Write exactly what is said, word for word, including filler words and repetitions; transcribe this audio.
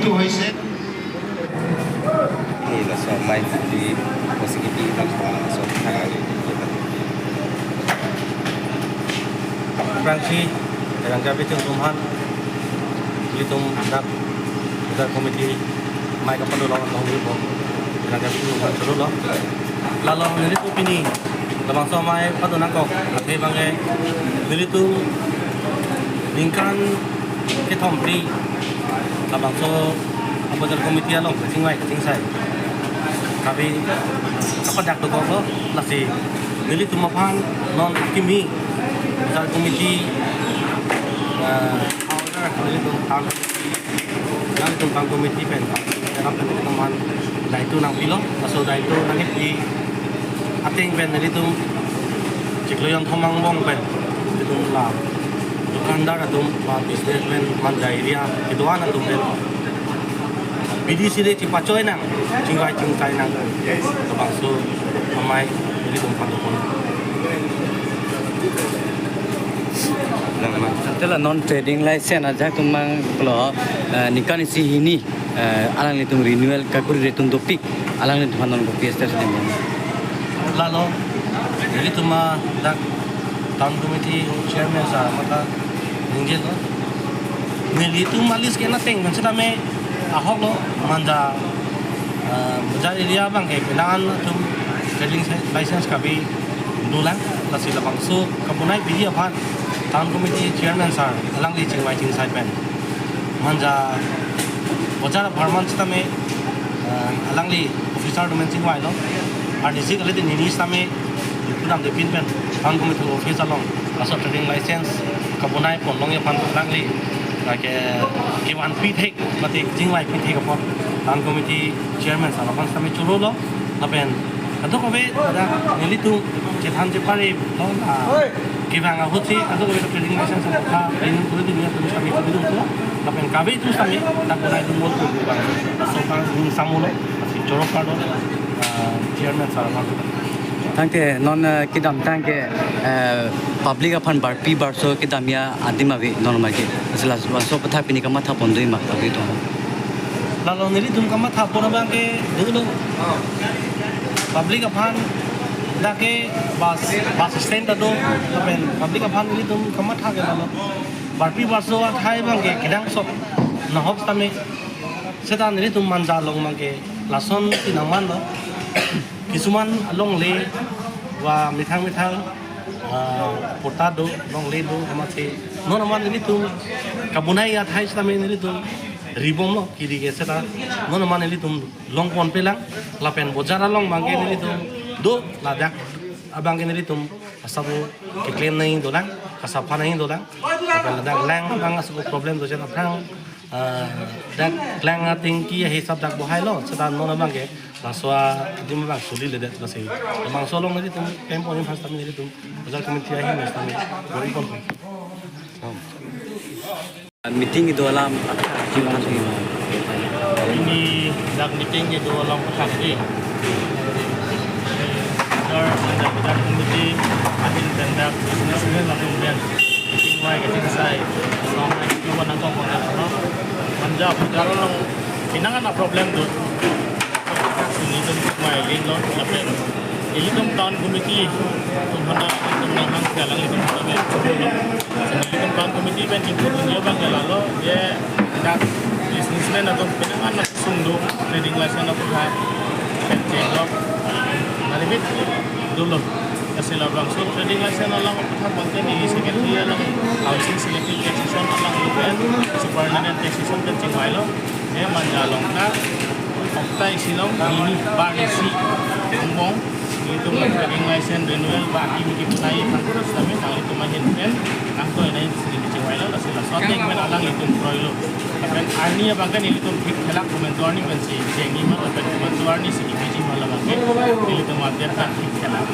Ini laso amei di posisi di laso thana ni. Aphrangsi, Rangka Bitung Tumhan, Bitung Dak, Dak Committee, amei kapado long long ipo, Rangka Bitung Tumhan cholo lo. Lalo nelitum pini, labangso amei pado nangkok, athe abangke, nelitum ningkan kethom phli, labangso Bazar Committee along kachingvai kachingsai. Kave kapadak dokok lo, lasi nelitum aphan non kimi Bazar Committee, eh, order, nelitum Town Committee, nelitum Town Committee pen, pen nelitum aphan daito nangpilo, laso daito nangpi ateng pen nelitum chiklo jonthom angbong pen nelitum la dukandar atum ba businessman, manja area kedo-an atum pen B D C de chipachoi nang, chingvai chingsai nang, labangso amei nelitum pado pon. Nang ma. Tela non trading license ajahak atum abang pulo, eh, ningkan isi hini, eh, alanglitum renewal kakuri retun dopik, alanglitum aphan non kopi ester sedang. Lalo, nelitum adak Town Committee Chairman sir amatha ningje lo. Nelitum alis ke nateng kan setame ahok lo, manja, eh, manja area abangke penang atum trading license kave dolang, lasi labangso kabonai abidi aphan Town Committee Chairman sir alangli chingvai chingsai pen manja bojar apharman setame, eh, alangli officer atum pen chingvailo. Arnisi kali di nini setame, di pudam de pin pen, Town Committee office along, laso trading license kabonai pon longji aphan alangli, lake, kevanpi thek, mate chingvaipi thek apot, Town Committee Chairman sir aphan setame choro lo, lapen kadokave dak nelitum chethan chepare lo, ah, kevang ahut si kadokave trading license aphan, ini dulu dunia terus kami itu dulu, lapen kave itu kami tak boleh dulu, laso abang, hmm, samulo, si choro pado, ah, Chairman sir aphan. Tangte non, eh, kedamtang ke, eh, public aphan barpi barso kedamji adim ave non magi. Asal laso aputhak pini kamatha pon doji ma ave to. Lalo nelitum kamatha pon abangke dolo. Public aphan dak ke bus, bus stand ta do, lapen public aphan nelitum kamatha ke lalo. Barpi barso athai abangke kedangsot nahok setame. Seta nelitum manja along abangke lason ti nangmanlo. Kisuman alongle ba methang methang, ah, patta do, longle do, amatsi. Non amat nelitum kabonai athai setame nelitum ribomlo, kiri ke seta. Non amat nelitum long ponpelang, lapen bojar along abangke nelitum do, ladak abangke nelitum asabo keklem nangji dolang, kasaphan nangji dolang, lapen ladak lang abang asabo problem do jen aphrang, ah, dak lang atengki ahisap dak bohailo, seta non abangke laso adim abang suliledet lasi. Labangso along nelitum tempo ni pas tami nelitum Bazar Committee ahin mas tami bor-i pon. Meeting kedo alam aphuthak kachinghon. Pini dak meeting kedo alam aphuthak ke. Bazar, Bazar Committee ahin pen dak businessman atum pen chingvai kachingsai along nangkok pon dak lo. Manja bojar along penang an problem do. Nelitum mai lin lo, lapen nelitum Town Committee atum aphan nelitum nanghang ke alanglitum aphan nelitum Town Committee pen input nangji abangke lalo, je dak businessman atum penang an sung do, trading license aphuthak pen chenglok, aribit dolo. Lasi labangso trading license along aphuthak abangke neli secretary along, housing selective taxation along pen, superintendent taxation pen chingvailo. Je manja along ta, oktai silong, nini bar isi angbong, nelitum trading license renewal ba aki miki punai aphan setame nanglitum ahin pen nangtoi nangji si neli chingvailo, lasi laso ateng pen alanglitum kroilo. Lapen arni abangke nelitum thik thelak komantu arni pensi chengji ma lapen komantu arni si kepiji ma labangke nelitum adet ta thik thelak.